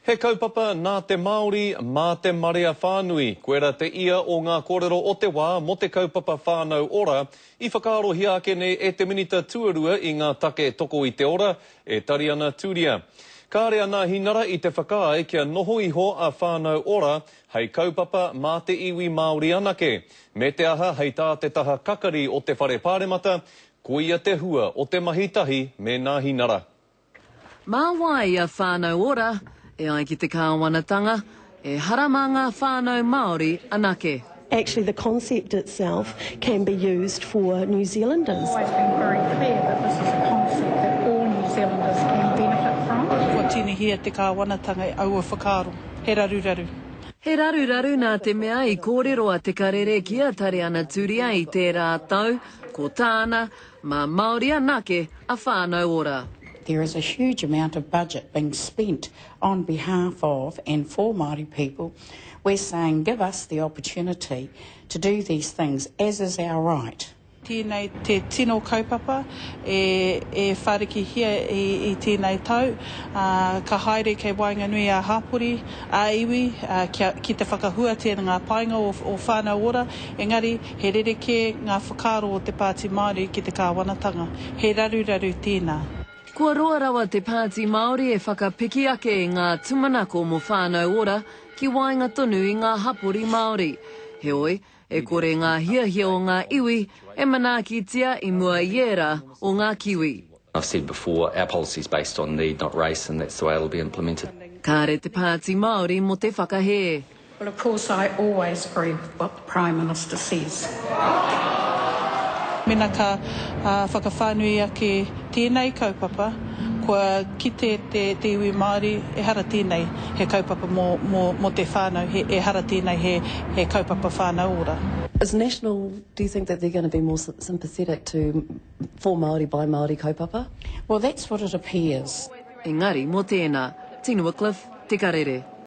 He kaupapa nā te Māori, mā te marea whānui. Koira te ia o ngā kōrero o te wā mō te kaupapa Whānau Ora i whakaarohia ake nei e te Minita Tuarua i ngā take toko i te ora, e Tariana Turia. Kāre a Nāhinara i te whakaae kia noho iho a Whānau Ora hei kaupapa mā te iwi Māori anake. Me te aha, hei tā te taha kakari o te Whare Pāremata, koia te hua o te mahi tahi me Nāhinara. Mā wai a Whānau Ora, e ai ki te kāwanatanga, ehara mā ngā whānau Māori anake. Actually the concept itself can be used for New Zealanders. Always been very clear that this is a concept that all New Zealanders can benefit from. Kua tinihia te kāwanatanga i aua whakaaro. He raruraru. He raruraru nā te mea i kōrero a Te Karere ki a Tariana Turia i tērā tau, ko tāna, Mā Māori anake a Whānau Ora. There is a huge amount of budget being spent on behalf of and for Māori people. We're saying give us the opportunity to do these things as is our right. Tēnei te tino kaupapa e e wharikihia i i tēnei tau, ā, ka haere kei waenganui ā-hapori, ā-iwi, ā, kia, ki te whakahuatia ngā painga o o Whānau Ora, engari He rerekē ngā whakaaro o te Pāti Māori ki te kāwanatanga. He raruraru tēnā. Kua roa rawa te Pāti Māori e whakapiki ake i ngā tūmanako mō Whānau Ora ki waenga tonu i ngā hapori Māori. Heoi, e kore ngā hiahia o ngā iwi e manaakitia i mua i ērā o ngā Kiwi. I've said before, our policy is based on need not race and that's the way it'll be implemented. Kāre te Pāti Māori mō te whakahē. Well of course I always agree with what the Prime Minister says. Mena ka whakawhānui ake tēnei kaupapa, kua kite te te iwi Māori ehara tēnei he kaupapa mō, mō, mō te whānau, he, ehara tēnei he, he kaupapa whānau ora. Is National, do you think that they're going to be more sympathetic to for Māori by Māori kaupapa? Well that's what it appears. Engari mō tēnā. Tina Wickliffe, Te Karere.